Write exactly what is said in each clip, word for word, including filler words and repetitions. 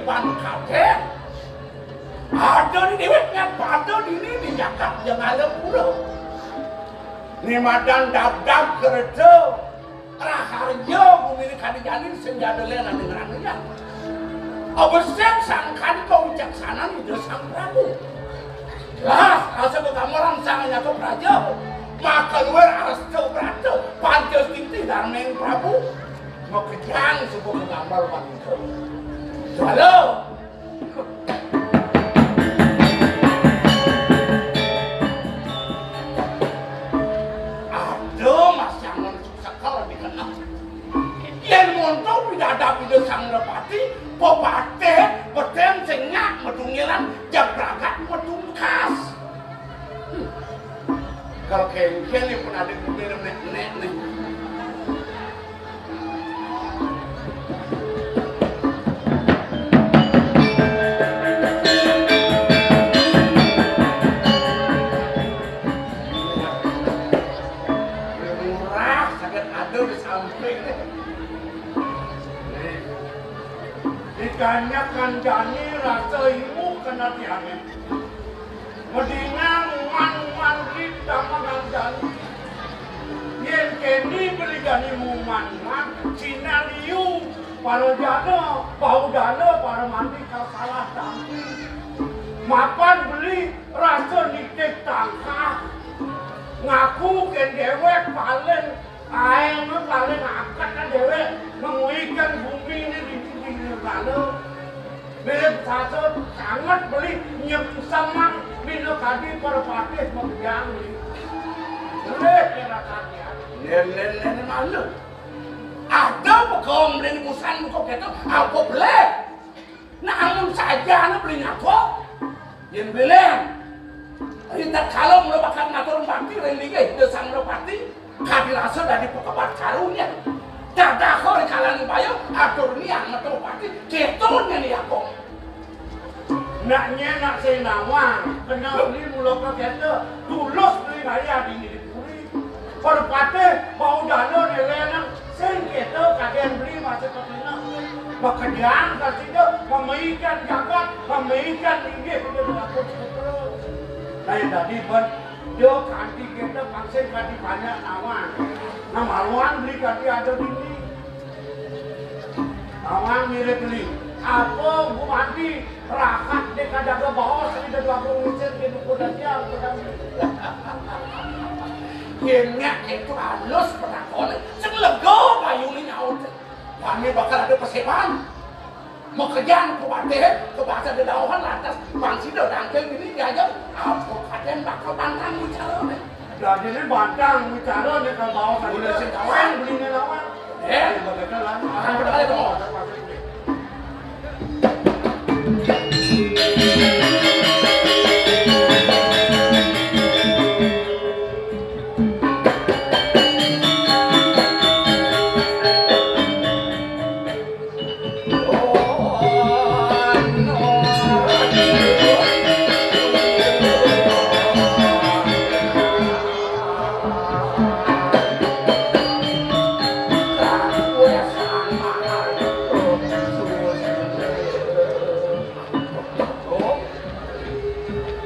Pan kadén. Ada di déwék nyén pada dini di jagat Jengalapura. Né madan dabdab kerta raharja guminé kadi jani sing ja lén ané ngranayan. Abesik sangkan kawicaksanan Ida Sang Prabu. Jelas, rasa gegamaran Sang Nyata Praja. Maka luwih asta brata, pantes titi darmeng Prabu. Makejang suba gegambal wanita. Jala. Ada masih angon sekel di kena. Yén monto pidadab Ida Sang Merpati, pepatih, petén sing nyak madungilan, jagragat madungkas. Hmm. Kalau kéngkén né pun ada guna nek-nek né. Murah, saged ada di samping. Nih. Dikanyakan jani rasa imu kena tiangé. Madingang man-man di tamangan jani. Yén kéné beli jani muman-man, sinaliu para jana, baudana, para mandi kasalah tampi. Mapan beli rasa nitih tangkah. Ngaku kén déwék paling Aéng paling akét déwék nemuikan bumi ini di, di, di nirwana. Mirip sasa sanget beli nyemsemang bina kadi para patih menggiang beli. Beli kira kadi. Nén, nén, nén, malu. Ada pekong beli busan buka kéto, apa beli? Namun saja anak beli ngaku. Yén bilih, ritatkala mula bakal ngatur bakti ring linggih Ida Sang Merpati, kadi rasa dadi pakebat karunya. Dadah ring kalangan baya, atur niang metu pati, kéto nyén yakung. Nak nyén nak sing nawang, kena beli mula ka kéto, tulus beli ngayah dini di puri. Parapatih, baudana né lénan, sing kéto kadén beli masih kapinak. Makejang kasida, mamaikan jagat, mamaikan linggih, ida beratus putra. Nah, yén dadi ben, dia kanti kéto pang sing kanti banyak nawang. Nah, maluan beli kanti ada dini. Nawang mirip beli. Apa gumanti? Rahat dé kadaga baos, ida dua puluh ngisir di buku dajal, pedang. Yén nyak itu halus petakoné, sing lega bayuné nyaut. Wani bakal ada paséban. Makejang ka patih, ka basa dedauhan lantas, bang sida dangkil ini diajak, apa kadén bakal bantang bicarané. Dadiné bantang bicarané ka baos. Boleh sing kawan. Sing beliné lawan. Eh? Kan bener itu.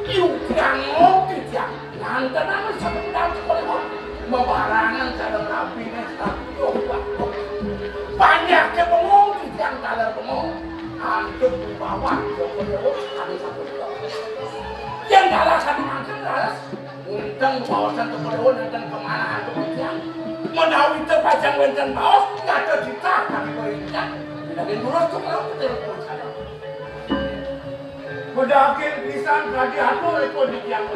Yuk, tiang ngopi, tiang. Nganten amat sampai pedang sekolah, kok. Mabarangan sareng rabiné, aduh, aduh. Panjaké bengong, tiang taler bengong. Antuk bawah, Joko Dewa, ada satu dua. Yang kalah satu mangkin, laras. Unteng baosan Joko Dewa, nenten kemana antuk tiang. Menawi terpajang wénten baos, nyata jitah kami perintah. Lagi lurus tuh kalau betul-betul sadar. Pedaging pisan kadi atur ipun di tiang.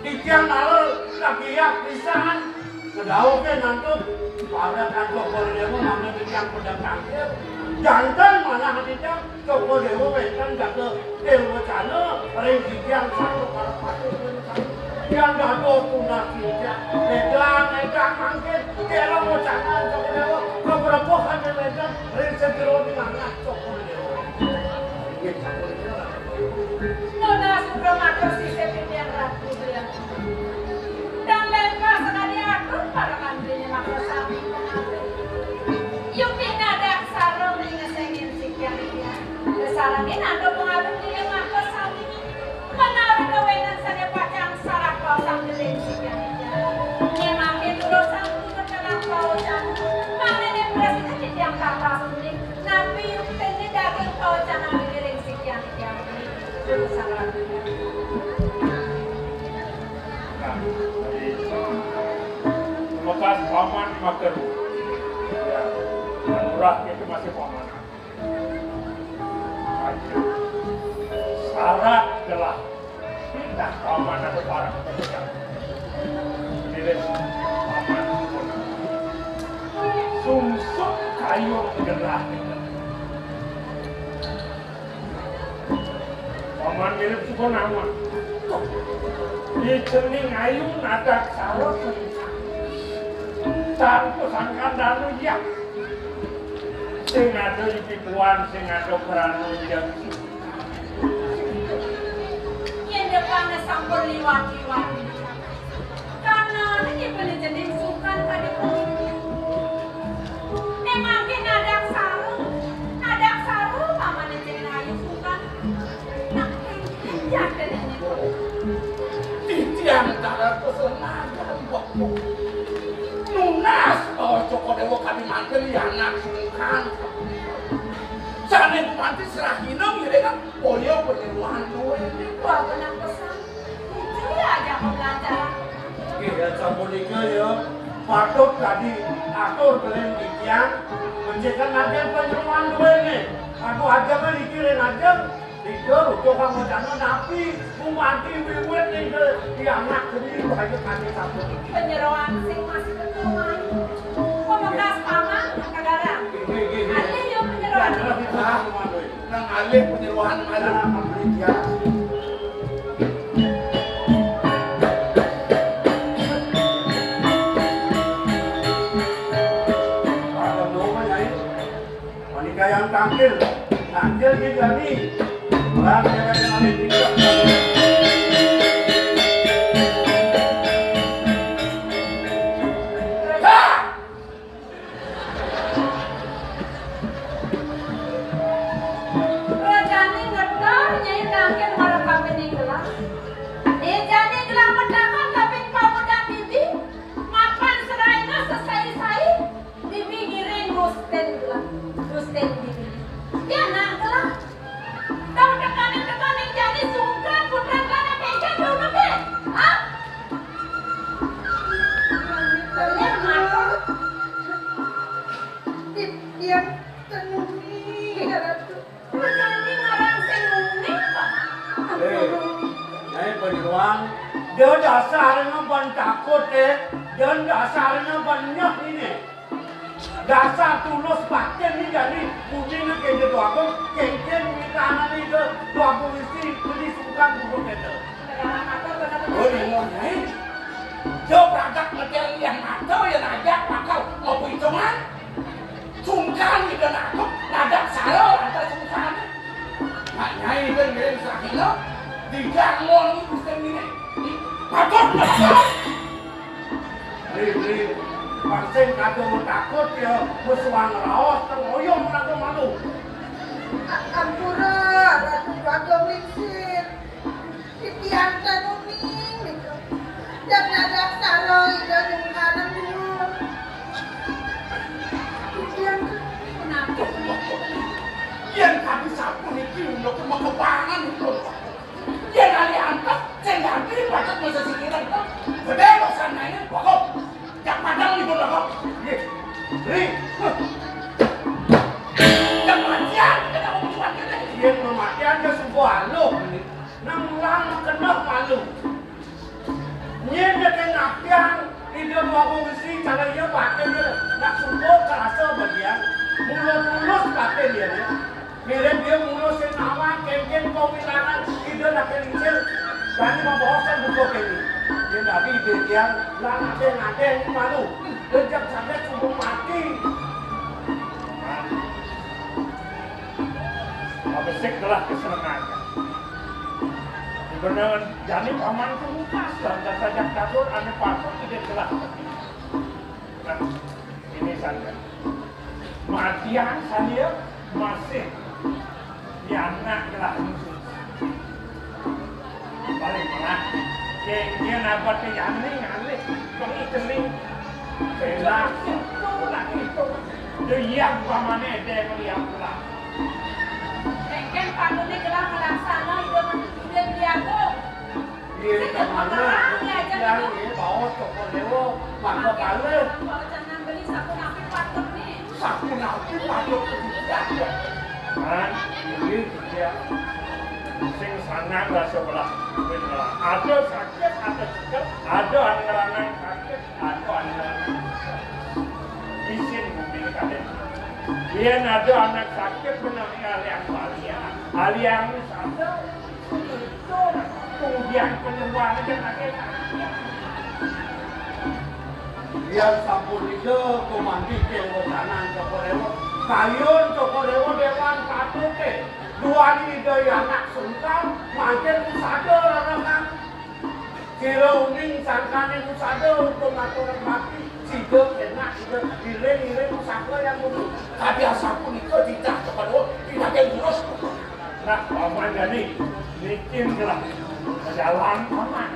Di tiang naler kagiak pisan. Kedauh ké ngantuk. Para kantuk Borneo mangda di tiang pedang tangkil. Janten manah di tiang Joko Dewa wénten jaga déwacana ring di tiang satu para patih. Yang dados tunas titiang, édang, édang mangkin, kira mocangan Cokor Déwa, kabrebuhan édang, ring sajeroning anak Cokor Déwa. Inggih, sapunika. Nunas putra matur sisip titiang Ratu Hyang. Dan lengkar sakadi atur para mantriné makasami. Yuk pinadak sareng ring ngesengin sikian. Akan. Ya, murah itu masih paman. Aja. Syarat gelah. Pindah paman atau barang. Pilih paman. Sungsuk kayu gelah. Paman mirip suku nama. Di cening ayu nadak sarot. Tanpa sangkan danu ya. Sing ada iki puan, sing ada kerana ya. Yen depane sampun liwat-liwat. Karena ini bener jenis sukan tadi. Memang nadak saru, nadak saru, paman jenis ayu sukan. Nah, ini jaga ini. Titiang tara kesenangan waktu. Nunas bahwa Cokor Dewa kami manten ya anak sukan. Sana itu manti serah inem ya kan. Boyo penyeruan duwe. Wah, benar pesan. Iya aja pembelajaran. Nggih, ya sapunika ya. Patut tadi atur gelem titiang menciptakan latihan penyeruan duwe nih. Aku aja kan iki ring ajeng. Iki rujuk kamu jana napi. Mumati wiwit ning ke di anak geni bahaya kami sapunika. Penyeruan sing masih betul, Mai. Pemekas paman, kegarang. Nggih, nggih, nggih. Alih ya penyeruan. Ya, jelas itu. Ah. Nang alih penyeruan malu. Ada mau, Nyai? Menikah yang tangkil, tangkil di kami. Orang yang ada alih tingkat. Rajane ngedar Nyai Tangkil marang kapining gelah. Ijane gelah medamel kaping pamuda bibi, mapan seraina sesai-sai, bibi ngiring Gusten gelah. Gusten bibi. Ya, nah, gelah. Tau tekaning-tekaning jani sungkan putran kana kengken dulu ke. Ah? Leh matur. Titiang tenuni, Ratu. Jani ngarang sing unik, Pak. Eh, Nyai Panyeruan, dia dasarnya ban takut, eh. Dan dasarnya ban nyeh ini. Dasar tulus batin ni jani, pudine kene doaku, kengken witanane ke doaku wisi, beli sukan buku kene. Oh, dengar, eh. Jo pradak ngetel yang mata, yang ajak, bakal ngopi hitungan. Sungkan kita nangkep, ngadak saro, antar sungkan. Mak Nyai kan ngirim sahina, dijangon ni Gusten ini. Patut, patut. Ri, ri, pancing kada takut ya, musuhan raos, tengoyong raga malu. Ampura, Ratu Bagong Lingsir. Titiang tanuning, nika. Dan nadak saro ida nyungkanan dulu. Titiang tanuning. Yen kami sapuniki, nika kemekebangan, nika. Yen ali antep, sing ganti pacet masa sisiran, to. Gede kok sanane, pokok. Jak padang nih, pokok. Nggih. Ri. Huh. Jak matian, kita mau kuat, kita. Yen matian, ya sungguh aluh. Nang ulang keneh malu. Nyen deke ngapiang, ida mau ngisi, cara iya batin dia. Nak sungguh kerasa bagian. Mulus-mulus batin dia, ya. Mirip dia mulus sing nawang, kengken, kawilangan, ida nak lincir. Bani mabaosan buka kene. Dia tadi ide dia, lah ngadeng-ngadeng malu. Lejak sampai subuh mati. Mabesik gelah kesenengan. Bener, jani paman ku lupas, dan saja kabur, ane patut tidak gelah. Nah, ini saja. Matian saya masih di anak gelah musuh. Balik malah. Dia, dia nabat ke yang ni ngalih. Bang Iteling. Bela. Itu lagi itu. Dia yang pamane dia melihat pulang. Engken patune gelah melaksana ide mati ide diago. Iya, kemana? Yang ini bawa toko dewo, maka kalah. Kalau jangan beli Sapunapi patut, Li? Sapunapi patut? Man, inggih, ya. Sing sanang rasa belah. Ada sakit, ada cekep, ada anu ngranang sakit, ada anu ngranang cekep. Isin bumi kadén. Yén ada anak sakit, menawi aliang balian, aliang sadar. Kemudian penyembuhan aja pakai. Yén sampun Ida kumanti kén wecanan Cokor Déwa, kayun Cokor Déwa déwan patuté. Duaning Ida anak sungkan, mangkin usada rerengan. Sira uning sangkaning usada, uga ngaturang bakti, sida kénak, sida ngiring-ngiring pusaka yang dulu. Kabiasa punika titah kepada pinagih lurus. Nah, paman jani, niki gelah jalan paman.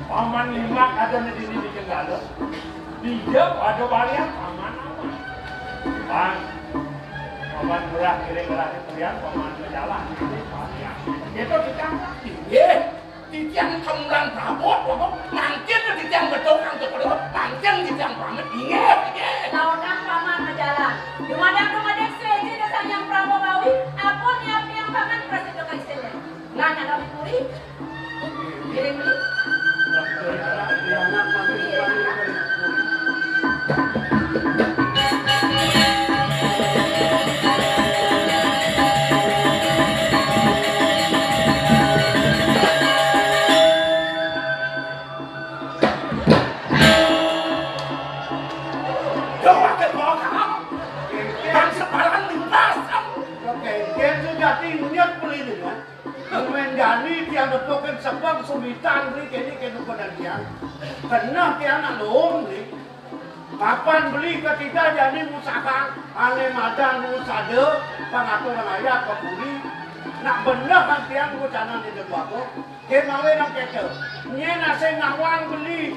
Paman limak ada di sini di Jenggala. Dia ada balian paman aman. Bang, paman murah kiri gelah di kalian, paman berjalan. Ini balian. Gitu kita. Iya. Titiang kemulan prabot, Bapak. Mangkin titiang betul kang Cokor Déwa. Mangkin titiang pamit. Inggih, inggih. Taunang paman majalan. Dumadak-dumadak séja da Sang Hyang Prama Kawi. Ampun nyapiang paman prasida kaistilyan. Lan anak puri. Ngiring beli. Iya. Yo, wakil bawa kamu. Bang sepalan lintas. Oke, dia sudah tinggal beli dengan. Mén jani tiang nepukin sebeng sumitan beli kene kene pada tiang. Kena tiang nak luung beli. Mapan beli ketiga jani musaka, ané madan musada, pangatur ayat pepuli. Nak bener kan tiang rencana di Debako. Kémawi nang kéto. Nyén asé nawang beli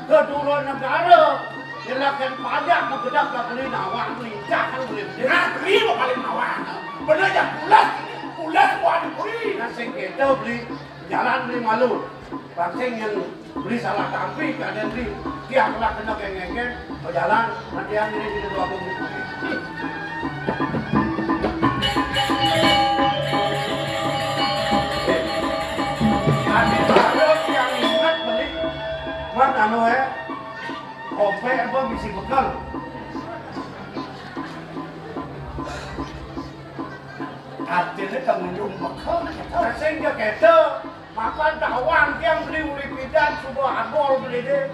ka dura negara, nyelakan pajak, magedap ka beli nawang, lincah kan beli. Nah, beli mau paling nawang. Bener ya, pulas, pulas buat beli. Nah, sing kéto beli, jalan beli malu. Pancing yang beli salah tampi, kadén beli. Tiang lah kena kengengken, berjalan, nanti yang ini kita dua puluh. Adi baru yang ingat beli, man anu, eh, kopé apa bisi bekel. Artinya kamu nyumbek, sing kéto. Mapan tawang tiang beli uli pidan suba agol beli dé.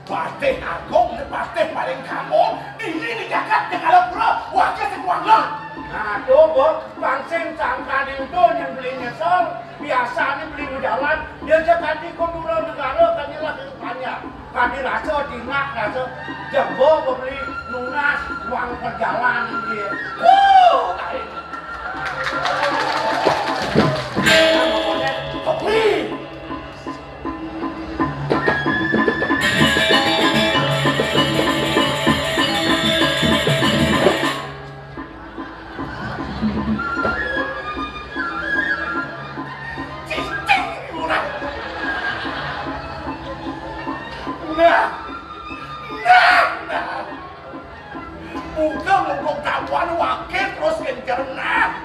Patih Agung, patih paling kamu, dini di jagat Jenggala Pura, wakil sekuangga. Nah, tuh, Bu, pancing sangkaning tuh yang beli nyesel, biasanya beli ngejalan, dia aja ganti kondura negara, kan nyelah itu panjang. Kadi rasa, tingak rasa, jebo beli nunas uang perjalanan dia. Wuh, tarik. Beli. Cicing murah. Nah, nah, nah. Muga mumpung kawan wakil terus ngencer, nah.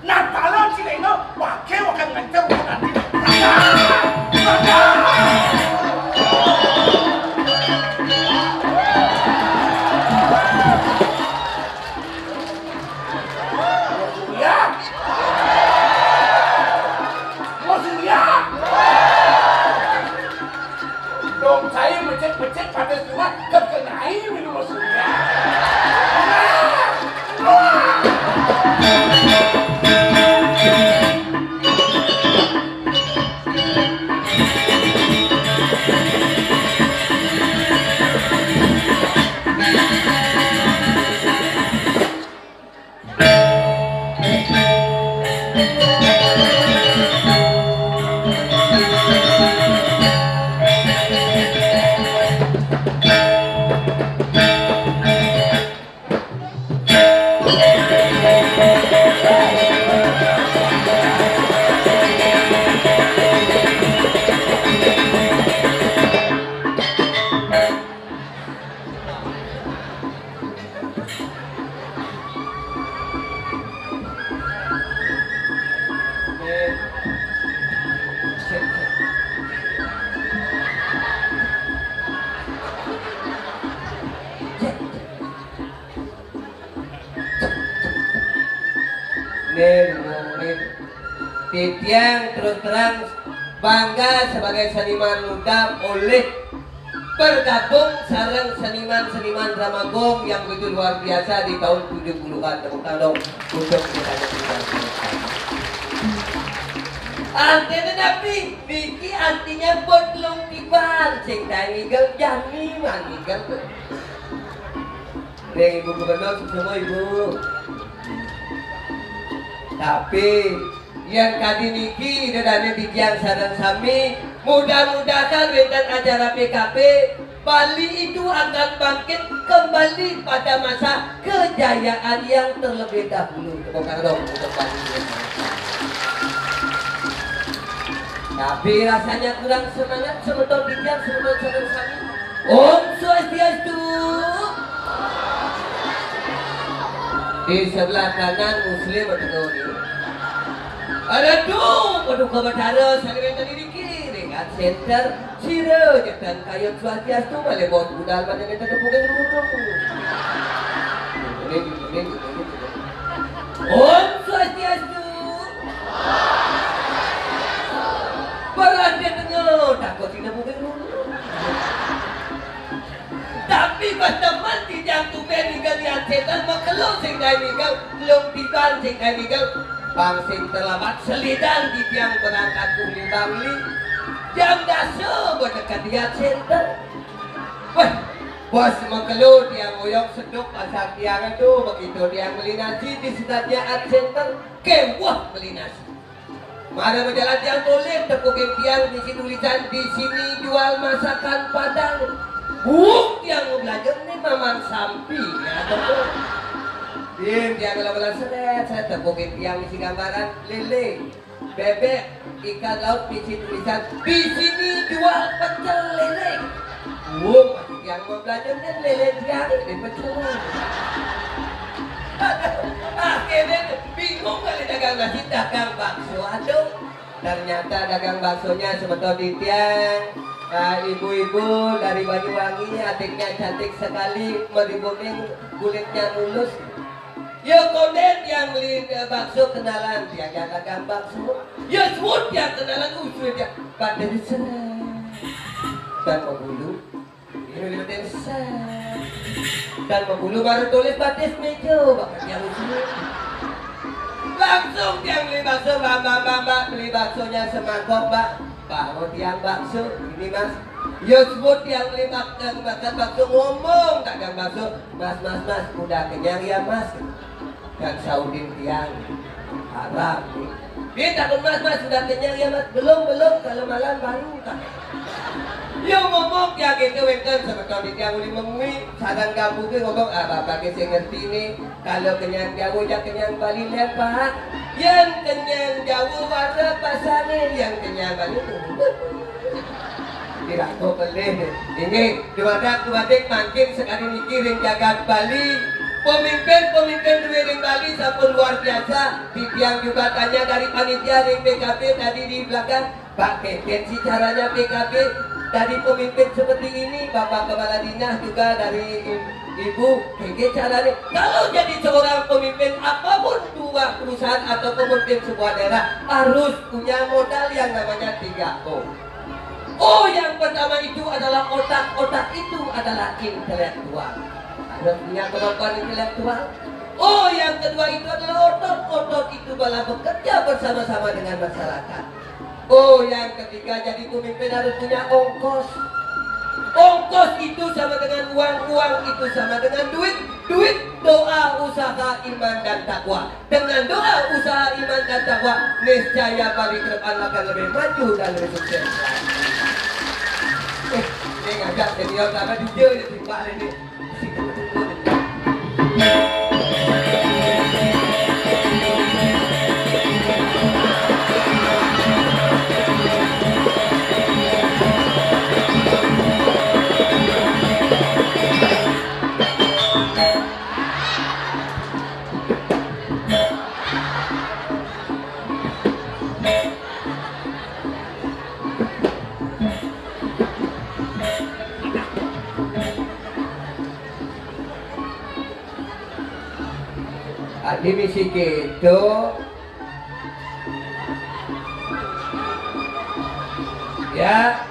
Nah, talon si Leno wakil akan ngencer nanti. Nah, nah. Surya. Bos Surya. Dong saya becek-becek pada Surya, kekenai minum Bos Surya. Titiang terus terang bangga sebagai seniman muda oleh bergabung sareng seniman-seniman drama gong yang begitu luar biasa di tahun tujuh puluhan. Tepuk tangan dong untuk kita. Artinya napi? Niki artinya pot lung tiban, sing kae ngigel jani mah ngigel. Ning Ibu Gubernur semua Ibu. Tapi yang tadi niki Ida Dane titiang sareng sami, mudah-mudahan wénten acara P K P, Bali itu akan bangkit kembali pada masa kejayaan yang terlebih dahulu. Tepuk tangan dong untuk Bali. Tapi rasanya kurang semangat, semeton titiang, semeton sareng sami. Om Swastiastu. Di sebelah kanan Muslim ada tuh nih. Ada tuh, waduh, ke Batara, saya minta diri kiri, kan center, sira, jetan kayun Swastiastu, malah bawa budal pada minta tepuk yang dulu. Ini, ini, ini, ini. Om Swastiastu. Berarti tengok, takut tidak mungkin dulu. Tapi pas teman titiang tumbén ninggal lian sétan, makelo sing kaé ninggal, lung tiban sing kaé ninggal. Pang sing terlambat selidan titiang berangkat kuli Bangli. Jam dasa berdekat lian sétan. Wah, bos makelo tiang oyok seduk pasar tiang itu, begitu tiang beli nasi di sedatnya Art Center, kewah beli nasi. Mara berjalan tiang tulis, tepukin tiang misi tulisan, "Di sini jual masakan Padang." Bung tiang mau belajar nih mamang sampi, ya betul. Bim tiang kalau belas seret, saya tepukin tiang misi gambaran lele, bebek, ikan laut misi tulisan, "Di sini jual pecel lele." Bung masih tiang mau belajar nih lele tiang ini pecel. Akhirnya bingung kali dagang nasi, dagang bakso. Aduh, ternyata dagang baksonya semeton titiang. Nah, ibu-ibu dari Banyuwangi, adiknya cantik sekali, meribuning, kulitnya mulus. Yo konden yang beli eh, bakso kenalan, dia dagang bakso. Yo suud yang kenalan usul dia. Pada seret. Dan pembulu. Ini udah set. Dan pembulu baru tulis batis meja, bakal dia usul. Langsung dia beli bakso, "Mbak, mbak, mbak, mbak, beli baksonya semangkok, mbak." Baru tiang bakso, "Ini mas." Yo sebut tiang beli bak- yang makan bakso, ngomong dagang bakso, "Mas, mas, mas, udah kenyang ya mas?" Dan saudin tiang, "Haram nih." Dia takut, "Mas, mas, sudah kenyang ya mas?" "Belum, belum, kalau malam baru." Yo ngomong tiang gitu wénten semeton titiang uli mengwi, sadang gabungnya ngomong, "Ah, bapak sing ngerti nih, kalau kenyang jauh ya kenyang Bali lepak. Yang kenyang jauh warna pasane, yang kenyang Bali." Dirako pelih. Ini dumadak dumadik mangkin sekali niki ring jagat Bali. Pemimpin-pemimpin duwe ring Bali sampun luar biasa. Titiang juga tanya dari panitia ring P K P tadi di belakang. Pak, kengken sih caranya P K P dari pemimpin seperti ini, Bapak Kepala Dinas juga dari Ibu, kengken caranya. Kalau jadi seorang pemimpin apapun sebuah perusahaan atau pemimpin sebuah daerah harus punya modal yang namanya tiga O. O yang pertama itu adalah otak, otak itu adalah intelektual. Harus punya kemampuan intelektual. O yang kedua itu adalah otot, otot itu adalah bekerja bersama-sama dengan masyarakat. O yang ketiga jadi pemimpin harus punya ongkos. Ongkos itu sama dengan uang, uang itu sama dengan duit, duit doa, usaha, iman dan takwa. Dengan doa, usaha, iman dan takwa, niscaya Bali ke depan akan lebih maju dan lebih sukses. Eh, ini ngajak senior karena dia yang timbal ini. Adi misi gitu. Ya,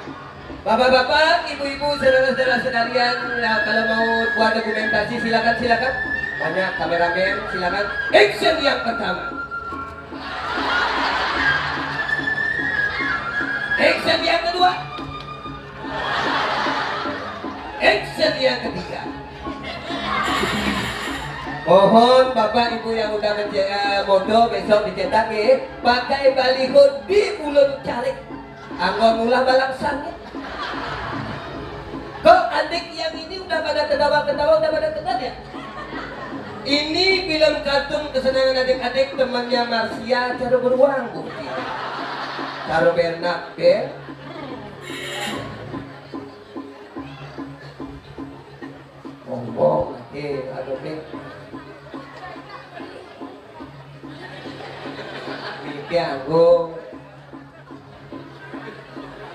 bapak-bapak, ibu-ibu, saudara-saudara sekalian, ya, kalau mau buat dokumentasi, silakan, silakan. Banyak kameramen, silakan. Action yang pertama. Action yang kedua. Action yang ketiga. Mohon bapak ibu yang udah mencetak modo besok dicetak ya, pakai baliho di ulun carik. Anggon ulah balangsangnya. Kok adik yang ini udah pada ketawa-ketawa, udah pada kenal ya? Ini film kartun kesenangan adik-adik, temannya Marsha, cara beruang, Bu. Cara benak, ya. Ngomong, eh, aduh, Beb. Mikir, anggo.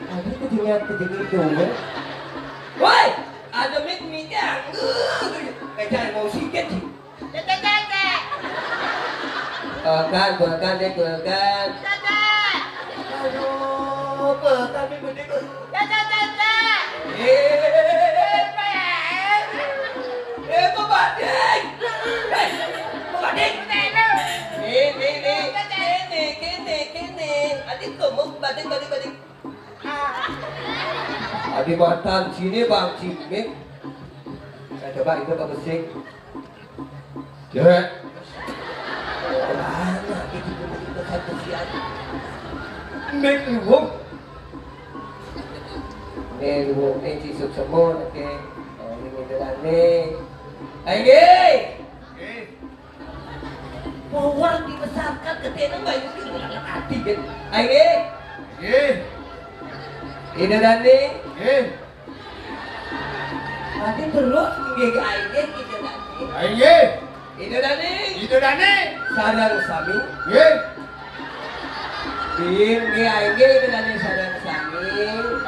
Tadi kejingan, kejingan itu, ya. Woi, ada mik, mik, ya. Kayak mau sikat sih. Cek, cek, cek, cek. Bukan, bukan, deh, bukan. Cek, cek. Aduh, bukan, deh, bukan. Cek, cek, cek, cek. Eh, eh, Pak Bading. Eh, Pak Bading. Nih, nih, nih. Kene, kene, kene. Adik kamu, Bading, Bading, Bading. Adi matan sini bang Cimit. Saya coba itu ke besi. Cek. Orang itu dekat besi aja. Mek luwung. Mek luwung, mek cisuk semua, oke. Oh, ini nih. Ayo, Power dibesarkan, gedene bae iki ora ngerti, kan. Ayo, nggih. Nggih. Ida Dani. Nggih. Tadi terus nggih, ayo, nggih, Ida Dani. Ayo, nggih. Ida Dani. Ida Dani. Sarang sami. Nggih. Nggih, nggih, ayo, nggih, Ida Dani, sarang sami.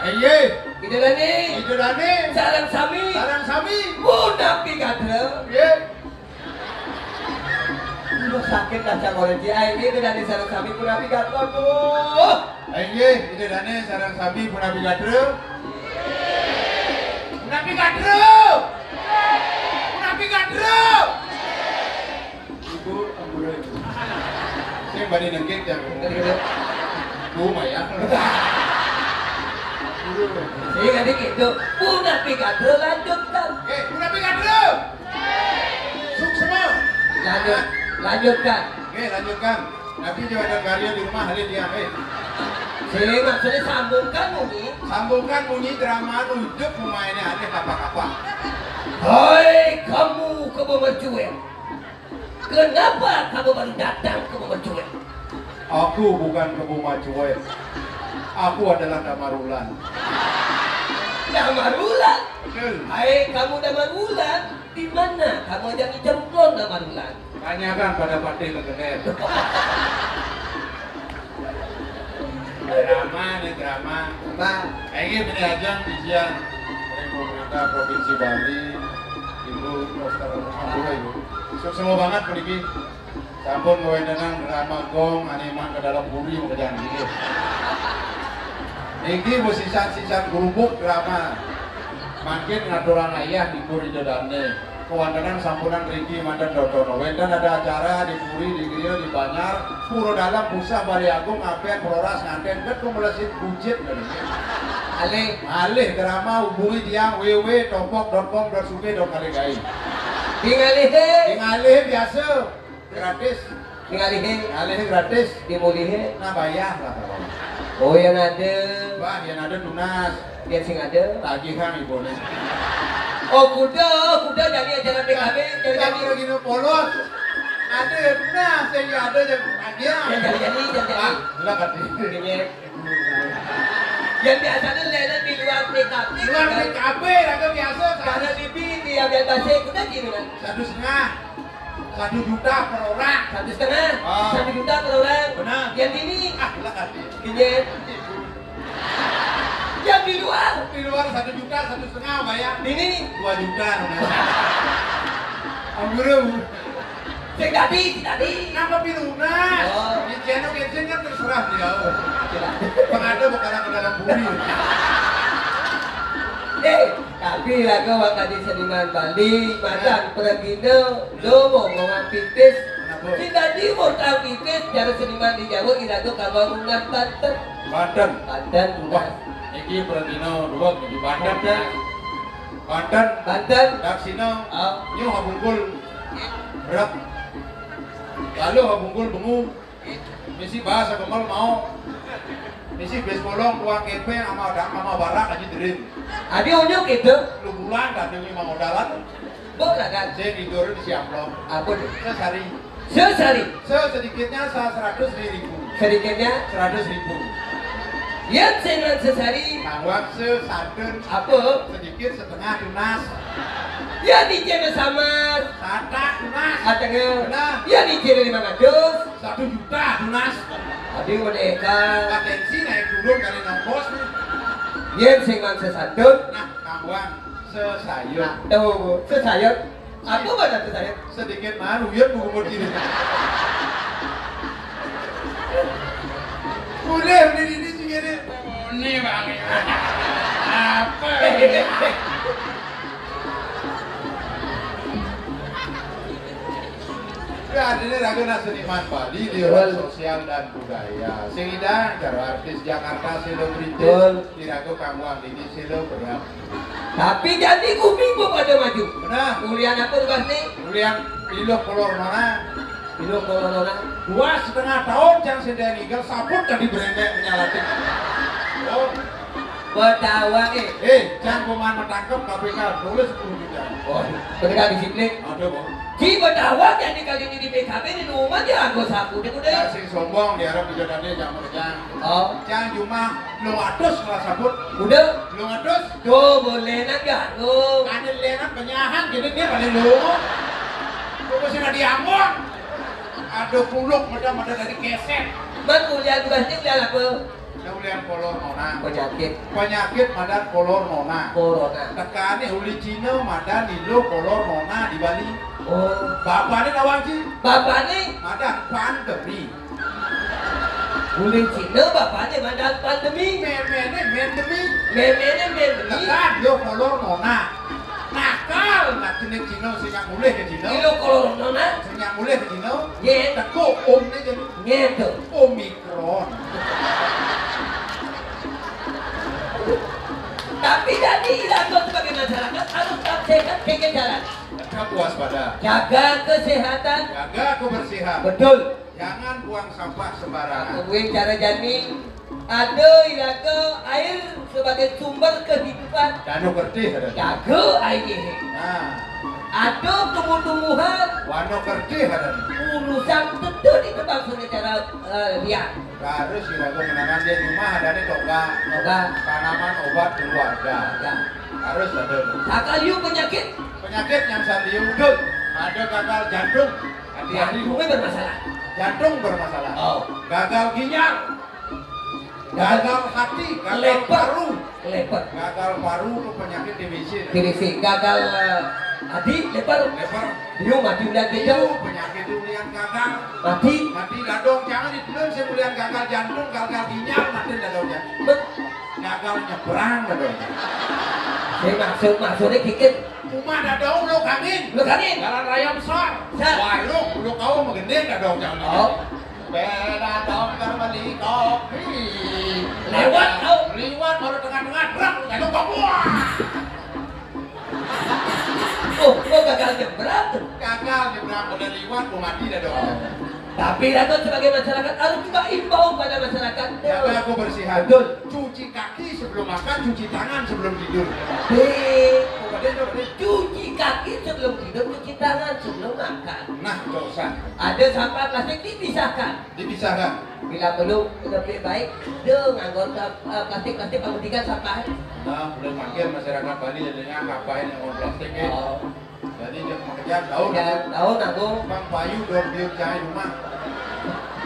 Ayo, nggih. Ida Dani. Ida Dani. Sarang sami. Sarang sami. Punapi kadra. Nggih. Aduh, sakit dah cak orang Ci. Ayo, nggih, Ida Dani sareng sami punapi gatel, aduh. Ayo, nggih, Ida Dani sareng sami punapi gatel. Punapi gatel. Punapi gatel. Ibu, ampura, Ibu. Sing bani nengkit ya. Bu Maya. Sing tadi gitu. Punapi gatel, lanjutkan. Eh, punapi gatel. Suksma. Lanjut, lanjutkan. Oke, lanjutkan. Tapi jawatan karya di rumah halin dia, eh. Sing, maksudnya sambungkan, Muni. Sambungkan, Muni, drama nunjuk pemainnya aneh apa-apa. Hai, kamu Kebo Mercueng. Kenapa kamu baru datang Kebo Mercueng? Aku bukan Kebo Mercueng. Aku adalah Damarulan. Damarulan? Betul. Hai, kamu Damarulan. Di mana kamu ajak ngincar uklon, Damarulan? Tanyakan pada Patih Legener. Drama nih, drama. Apa? Ini bini ajang bijian dari pemerintah Provinsi Bali, Ibu Roster Ampura, Ibu. Suksma banget puniki. Sampun ngawéntenan drama Gong Anéman ka Dalem Puri makejang nggih. Niki wis sisan-sisan grubuk drama. Mangkin ngaturang ayah niku Ida Dané. Kawéntenan sampunang riki manten dodono. Wénten ada acara di Puri, di Griya, di Banjar, Pura Dalem, Puseh, Balé Agung, Abén, Proras, Ngantén, ket kumelesin bujit ngene. Alih. Alih drama, hubungi tiang W W W dot topok dot com dot sugih dot kalih gaé. Tingalihé. Tingalihé biasa. Gratis. Tingalihé. Alihé gratis. Dimulihé. Nah, bayar lah. Oh, yang ada. Wah, yang ada tunas. Yang sing ada. Tagihan ibuné. Oh, kuda, kuda dari ajaran P K B, dari Yang tadi. Lagi nu polos. Ada yang tunas, yang ada yang tagihan. Yang jadi-jadi, yang jadi. Ah, lah, kan. Ini. Yang biasanya lele di luar P K B. Luar P K B, raga biasa. Karena bibi di Abel Basik, kuda gini, kan? Satu setengah. Satu juta per orang. Satu setengah. Ah. Satu juta per orang. Benar. Yang ini. Ah, lah, kan. Gini. Yang di luar. Di luar satu juta, satu setengah bayar. Ini. Dua juta, nah. Ampura. Sing dadi, sing dadi. Napa pinunas? Oh. Yen anu kene kan terserah beliau. Pengada bakal ke dalam bumi. Eh, tapi lagu wak tadi seniman Bali, madan pragina, lo mau ngomong pipis. Kenapa? Sing dadi mau tahu pipis, cara seniman di Jawa, iraga kabar rumah Banten. Banten. Banten, wah, tunas. Iki pragina dua di Banten, Banten. Banten. Banten. Daksina. Ah. Nyuh habungkul. Rak. Lalu habungkul bengu. Misi bahasa kemal mau. Misi bes bolong, kuang kepeng, ama dak, ama barak aja derin. Adi onyok itu. Lu bulan kan demi mau dalan. Bok lah kan. Saya tidur di si amplop. Apa tuh? Saya sari. Sesari. Se sedikitnya sa seratus ribu. Sedikitnya? Seratus ribu. Yen sing nang sesari. Nawak se sadun. Apa? Sedikit setengah tunas. Ya di cene sama. Satak tunas. Atenge. Benar. Ya di cene lima ratus. Satu juta tunas. Adi merdeka. Potensi naik turun kali nongkos nih. Yen sing nang sesantun. Nah, kawan sesayut. Nah, tuh, sesayut. Aku mana tuh saya? Sedikit malu ya, Bu Umur gini. Boleh, boleh ini sih ini. Ini, Bang. Apa ini? Ya, artinya lagu nak seniman Bali di ruang sosial dan budaya. Sing idah, cara artis Jakarta, selebritis, betul. Di lagu kamu ini selo berat. Tapi jadi gumi gua pada maju. Benar. Ulian apa tugas nih? Ulian iluh kolor nona. Iluh kolor nona. Dua setengah tahun cang sendiri ninggal, sabut tadi berendek menyalatik. Oh. Betawa eh. Eh, cang kuman metangkep K P K, tulis sepuluh juta. Oh, penegak disiplin. Ada, Bang. Di Betawa jadi kali ini di P K B di rumah dia anggo sapu dia udah. Ya, sing sombong diharap dijodohnya cang kerja. Oh. Cang cuma lu atus kelas sabut. Udah. Lu atus. Tuh, boleh nang ganggu. Ada lenak penyahan, jadi dia paling lu. Lu masih udah diambon. Ada puluk, mada-mada dari keset. Bang, kuliah tugasnya udah apa? Nah, ulian kolor nona. Penyakit. Penyakit madan kolor nona. Corona. Tekane uli Cina madan iluh kolor nona di Bali. Oh. Bapane nawang ci? Bapane? Madan pandemi. Uli Cina bapane madan pandemi. Memene mendemi. Memene mendemi. Tekan yo kolor nona. Nakal, nak jenis Cina sing nyak mulih ke Cina. Iluh kolor nona. Sing nyak mulih ke Cina. Ye. Teko omne jadi. Ngedo. Omik. Kron. Tapi jadi iraga sebagai masyarakat harus tetap sehat, jaga jalan. Tetap waspada. Jaga kesehatan. Jaga kebersihan. Betul. Jangan buang sampah sembarangan. Kemudian cara jani, ada iraga air sebagai sumber kehidupan. Dano kertih ada. Jaga air. Nah. Ada tumbuh-tumbuhan. Wano kertih ada. Urusan tentu di tempat secara eh, liar. Harus iraga menanam di rumah ada nih toga. Toga. Tanaman obat keluarga. Ya. Harus ada. Sakaliu penyakit. Penyakit yang saliu. Betul. Ada gagal jantung. Hati-hati. Jantungnya bermasalah. Jantung bermasalah. Oh. Gagal ginjal. Gagal hati, gagal leper. Paru. Leper. Gagal paru itu penyakit T B C. T B C. Gagal eh, hati, leper. Leper. Dia mati udah gitu. Itu penyakit ulian gagal. Mati. Mati dadong, jangan dibilang saya ulian gagal jantung, gagal ginjal, mati dadong ya. Bet. Gagal nyebrang dadong. Saya maksud maksudnya kikit. Rumah dadong lo kangin. Lo kangin. Jalan raya besar. Besar. Warung, lo kau menggending dadong jangan. Oh. Bela tongkar beli kopi. Lewat, au. Liwat baru tengah-tengah, brak, jatuh ke buah. Oh, kok gagal nyebrang tuh? Gagal nyebrang, udah liwat, mau mati dah dong. Oh. Tapi Ratu sebagai masyarakat harus juga imbau pada masyarakat. Jaga kebersihan. Betul. Cuci kaki sebelum makan, cuci tangan sebelum tidur. Hei, cuci kaki sebelum tidur, cuci tangan sebelum makan. Nah, dosa. Ada sampah plastik dipisahkan. Dipisahkan. Bila perlu lebih baik dia nganggur eh, plastik-plastik pemutikan sampah. Nah, boleh makin masyarakat Bali jadinya ngapain yang plastik ya. Oh. Jadi dia pekerjaan daun. Ya, daun aku. Bang Bayu daun biut cahaya rumah.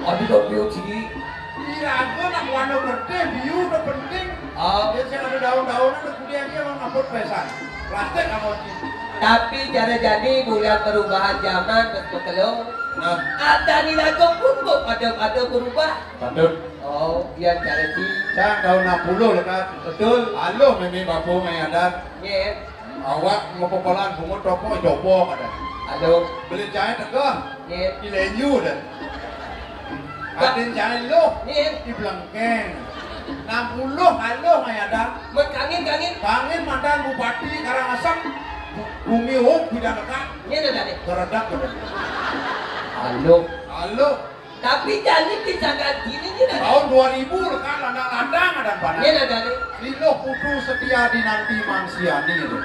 Aduh daun biut sih. Iya, aku nak warna kertas biu udah penting. Oh. Dia sih ada daun-daunan udah kuliah dia mau ngapot pesan. Plastik apa sih? Tapi cara jani bulan perubahan zaman wis makelo. Nah. Adané lagu pun kok pada-pada berubah. Patut. Oh, iya cara ci. Cang tahun enam puluh lekat. Betul. Aluh mémé bapu ngai adat. Nggih. Awak ngepopolan bungut topo jopo kada. Aluh. Beli cai tegah. Nggih. Ilenyu dah. Adin cai luh. Nggih. Di Blengkeng. Enam puluh aluh ngai adat. Mek kangin, kangin. Kangin mantan Bupati Karangasem. Bu-, Bumi Uk bidang lekat. Nggih, dah, dah. Keredak kada. Aluh. Aluh. Tapi jani bisa ganti ini, ini dah. Tahun dua ribu lekat ladang-ladang ada panas. Ini dah, dah, nih. Lilo putu setia dinanti Mangsiani itu.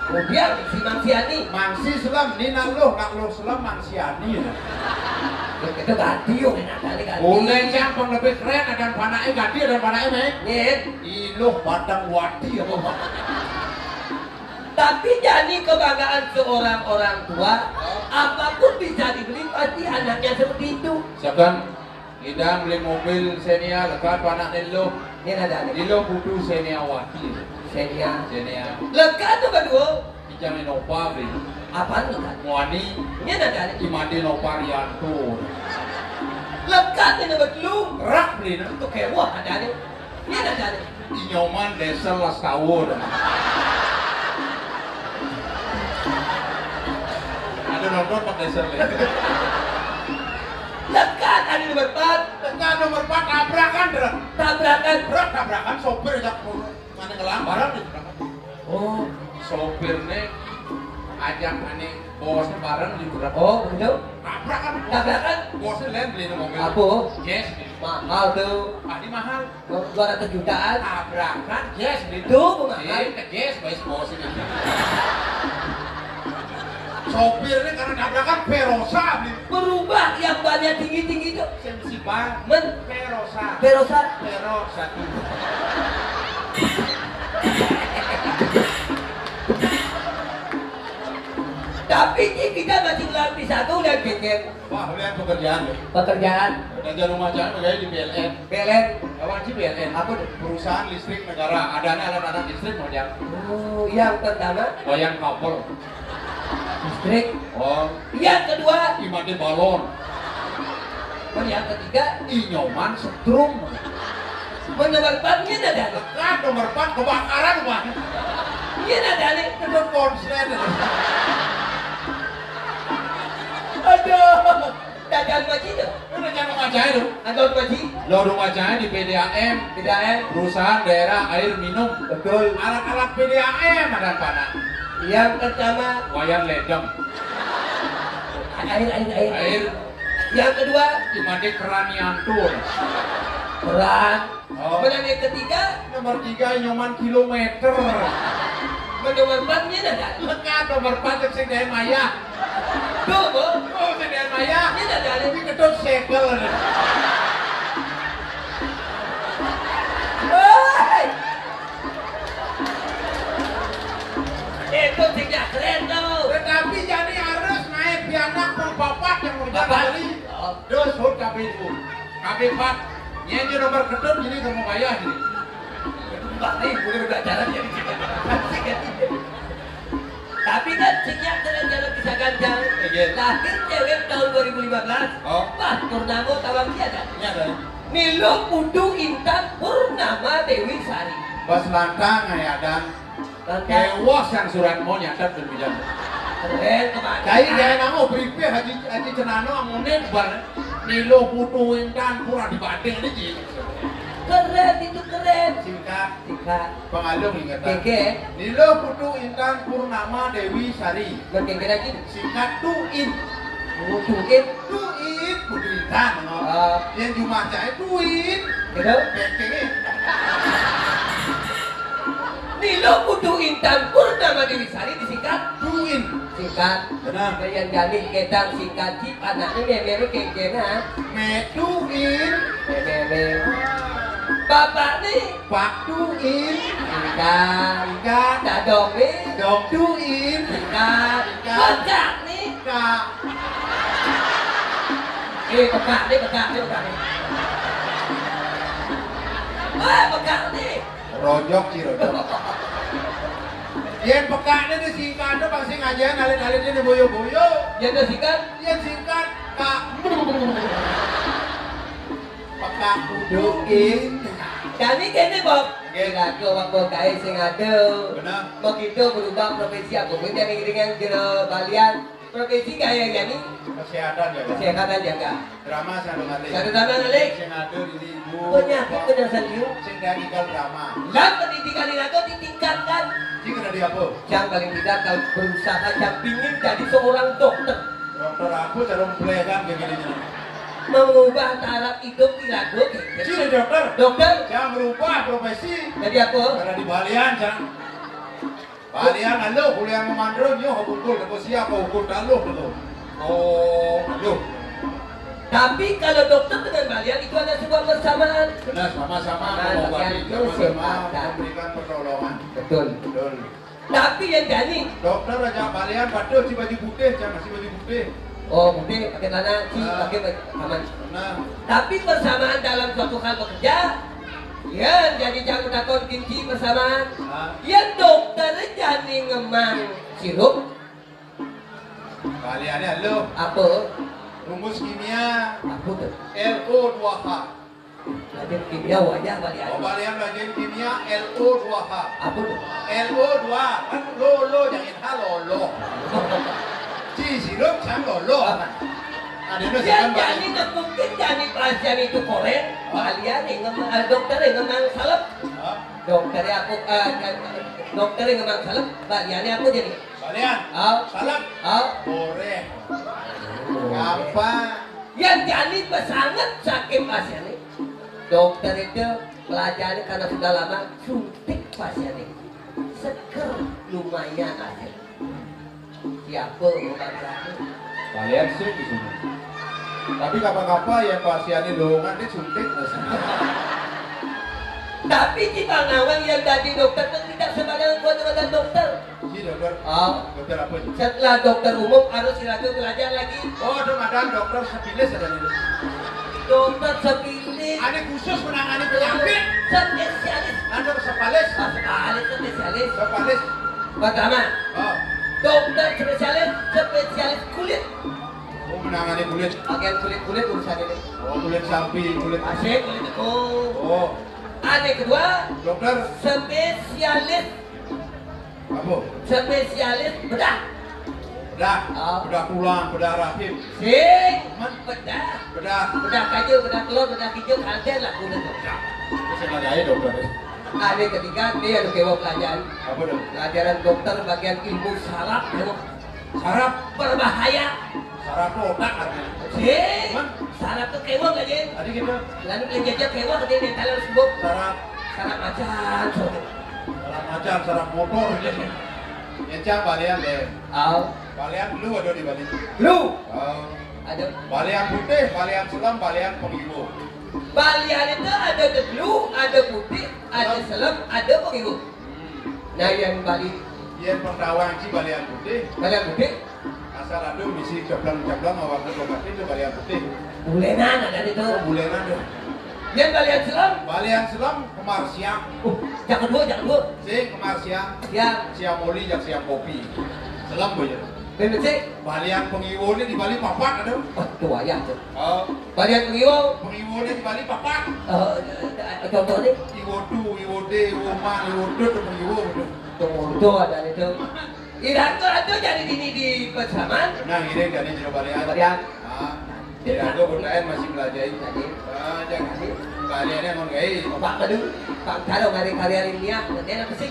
Kemudian si Mangsiani. Mangsi selam, ni nak luh, nak luh selam Mangsiani itu. Ya, kita ganti yuk, enak kali ganti. Udah, Cang, pang lebih keren, ada panaknya ganti, ada panaknya, Mek. Nggih. Iluh Padang Wati apa, Pak? Tapi jani kebanggaan seorang orang tua, apapun bisa dibeli, pasti anaknya seperti itu. Siapkan, ngidang beli mobil Xenia, lekat panak Nilo. Ini ada nih. Nilo putu Xenia Wati. Xenia. Xenia. Lekat tuh kedua. Ijang Innova beli. Apaan lekat? Muani. Ini ada nih. Imade Nova Rianto. Lekat ini betul. Rak beli, nah. Untuk kewah ada nih. Iya, dah, dah. Inyoman Diesel Laskawo dah. Ada nonton Pak Diesel ya? Lekat ada nomor empat. Lekat nomor empat, tabrakan, Bro. Tabrakan. Bro, tabrakan sopir ajak mana ngelambaran nih, tabrakan. Oh, sopirnya ajak ane bosnya bareng di tabrakan. Oh, begitu? Tabrakan. Tabrakan. Bosnya lain beli mobil. Apa? Jazz. Mahal tuh. Tadi mahal. Dua ratus jutaan. Tabrakan, yes, gitu. Tuh, bukan. Iya, ke yes, baik bos ini. Sopirnya karena tabrakan, Verosa, beli. Berubah yang bannya tinggi-tinggi tuh. Yang besi ban. Men. Verosa. Verosa. Verosa. Tapi ini kita masih ngelampi satu udah gengger. Wah, lihat pekerjaan deh. Pekerjaan. Kerja rumah jangan kerja di P L N. P L N. Apa sih P L N? Apa tuh? Perusahaan listrik negara. Adanya alat-alat listrik, Bang, ya. Oh, yang pertama? Wayang kabel. Listrik. Oh. Yang kedua? Imade balon. Oh, yang ketiga? Inyoman setrum. Menebar bannya ada. Kan nomor empat kebakaran, Bang. Iya, ada nih. Itu konslet. Aduh. Dagang Maji tuh. Lu udah nyampe Majae lu? Ada Maji? Lo rumah Jae di P D A M. P D A M. Perusahaan Daerah Air Minum. Betul. Alat-alat P D A M ada apa, nak? Yang pertama. Wayan ledeng. Air, air, air. Air. Yang kedua. Imade keraniantur. Keran. Oh. Kemudian yang ketiga. Nomor tiga, Nyoman Kilometer. Nomor empat ini ada. Lekat nomor empat, sing Dayan Maya. Tuh, Bu. Oh, sing Dayan Maya. Ini ada. Ini ketut segel. Hei. Itu tidak keren tuh. Tetapi jadi harus naik pianak pang papat yang mau Bapak. Beli. Oh. Terus hut kabeh itu. Kabeh empat. Nyen je nomor ketut ini kamu bayar ini. Mbak nih, udah belajar aja di sini. Tapi kan sejak jalan-jalan bisa ganjal. Iya. Lahir cewek tahun dua ribu lima belas. Oh. Pas Purnama tawang dia kan. Iya, kan? Milo Putu Intan Purnama Dewi Sari. Pas lantang ya, Dan. Lantang. Kewas yang surat mau nyatet dan bijak. Keren, kemana? Jadi dia nama beripe Haji, Haji Cenano amonet bar. Milo Putu Intan pura dibanding ini, Ji. Keren, itu keren. Singkat. Singkat. Pengalung ingetan. Keke. Milo Putu Intan Purnama Dewi Sari. Berkeke lagi. Singkat Tuin. Oh, Tuin. Tuin, Putu Intan, no. Ah. Yang cuma cai Tuin. Gitu? Keke. Milo Putu Intan Purnama Dewi Sari disingkat Tuin. Singkat. Benar. Kayan jani ketang singkat, Ji, anaknya memere keke, nah. Metuin. Memere. Bapak nih. Pak Tuin. Singkat. Singkat. Dadong nih. Dong Tuin. Singkat. Singkat. Pegak nih. Kak. Eh, pegak nih, pegak nih, pegak nih. Eh, pegak nih. Rojok, Ji, rojok. Yén pekakné disingkat, pasti ngajian alit-alité diboyo-boyo. Yén disingkat? Yén singkat, Kak. Pekak kudukin. Jani kéné, Bob. Nggih. Iraga wak kaé sing ada. Bener. Begitu berubah profesi aku pun jadi ringan jero balian. Profesi kaya jani? Kesehatan jaga. Kesehatan jaga. Drama sing ada ngalih. Sing ada drama ngalih. Sing ada diri ibu. Penyakit penyakit liu. Sing dari drama. Lah pendidikan iraga ditingkatkan. Sing ada di apa? Yang paling tidak kalau berusaha yang pingin jadi seorang dokter. Dokter apa cara mempelihara kayak gini? Mengubah taraf hidup iraga gitu. Sini dokter. Dokter. Yang merubah profesi. Jadi apa? Karena di balian, Cang. Balian aluh, kuliah memandro nyoh bungkul, apa siap, apa ukur taluh tu. Oh, aluh. Tapi kalau dokter dengan balian itu ada sebuah persamaan. Benar, sama-sama. Sama, mengobati, bagian sama-sama kesempatan. Memberikan pertolongan. Betul. Betul. Tapi yang jani. Dokter aja balian, patuh si baju putih, jangan si baju putih. Oh, putih pakai tanah, si pakai baju aman. Nah. Tapi persamaan dalam suatu hal bekerja, ya, jadi jangan takon kinci persamaan. Ah. Ya, dokter jani ngemang sirup. Baliannya lo. Apa? Rumus kimia. Apa tuh? L O dua H. Belajar kimia wajah balian. Oh, balian belajar kimia L O dua H. Apa tuh? L O dua, kan lo, lo, jangan H, lo, lo. Si sirup, sang lo, lo. Apa? Ada itu. Dia sekarang jani balian. Nepukin jani pasien itu korén, balian yang ngemang, eh, dokter yang ngemang salep. Hah? Dokter aku, eh, eh, dokter yang ngemang salep, baliannya aku jadi. Balian. Au. Salep. Au. Goreng. Gampang. Yang jani pesanget sakit pasiennya. Dokter itu pelajarannya karena sudah lama suntik pasiennya. Seger lumayan hasil. Siapa mau balian? Balian sih di sini. Tapi kapan-kapan yang pasiennya lowongan dia suntik. Tapi di Bangawang yang jadi dokter itu tidak sembarangan buat dokter. Iya, dokter. Ah. Dokter apa sih? Setelah dokter umum harus dilanjut belajar lagi. Oh, ada, ada dokter spesialis ada nih. Dokter spesialis. Ada khusus menangani penyakit. Spesialis. Ada spesialis. Ah, spesialis, spesialis. Spesialis. Pertama. Oh. Dokter spesialis, spesialis kulit. Oh, menangani kulit. Bagian kulit-kulit urusan ini. Oh, kulit sapi, kulit. Asik, kulit itu. Oh. Ada kedua. Dokter. Spesialis. Apa? Spesialis bedah. Bedah. Ah. Bedah tulang, bedah rahim. Sing. Man? Bedah. Bedah. Bedah kayu, bedah telur, bedah hijau, kalden lah kulit. Bedah. Itu saya nggak dokter. Ada ketiga, dia ada kewa pelajaran. Apa dong? Pelajaran dokter bagian ilmu saraf, ya. Saraf berbahaya. Saraf tu otak artinya. Cik, saraf tu kewa aja. Tadi kita. Lalu dia jaga kewa dia mental harus sibuk. Saraf. Saraf macan. Saraf macan, saraf motor. Encang balian deh. Au. Balian lu ada di Bali. Lu. Au. Ada. Balian putih, balian selam, balian pengibu. Balian itu ada deglu, ada putih, ada selem, ada pengibu. Nah, yang Bali. Yang pertawang si balian putih. Balian putih. Asal ada misi ceblong-ceblong awak itu balian putih. Bulenan ada itu. Oh, bulenan tuh. Yang balian selam. Balian selam kemar siang. Uh, jangan dua, jangan dua. Si kemar siang. Siang. Siang moli, jak siang kopi. Selam boy. Bener sih. Balian pengiwo ini di Bali papat ada. Wah, itu ayah tuh. Oh. Balian pengiwo. Pengiwo ini di Bali papat. Eh, contohnya? Iwo tu, iwo de, iwo man, iwo dut, pengiwo gitu. Tuh, itu ada itu. Iraga ada jadi dini di pesaman. Nah, ini jadi jero balian. Balian. Ah, iraga budayan masih belajar. Jadi. Ah, jangan. Baliannya mau gay. Pak Madu, Pak Karo, karya-karya ilmiah, dan apa sih?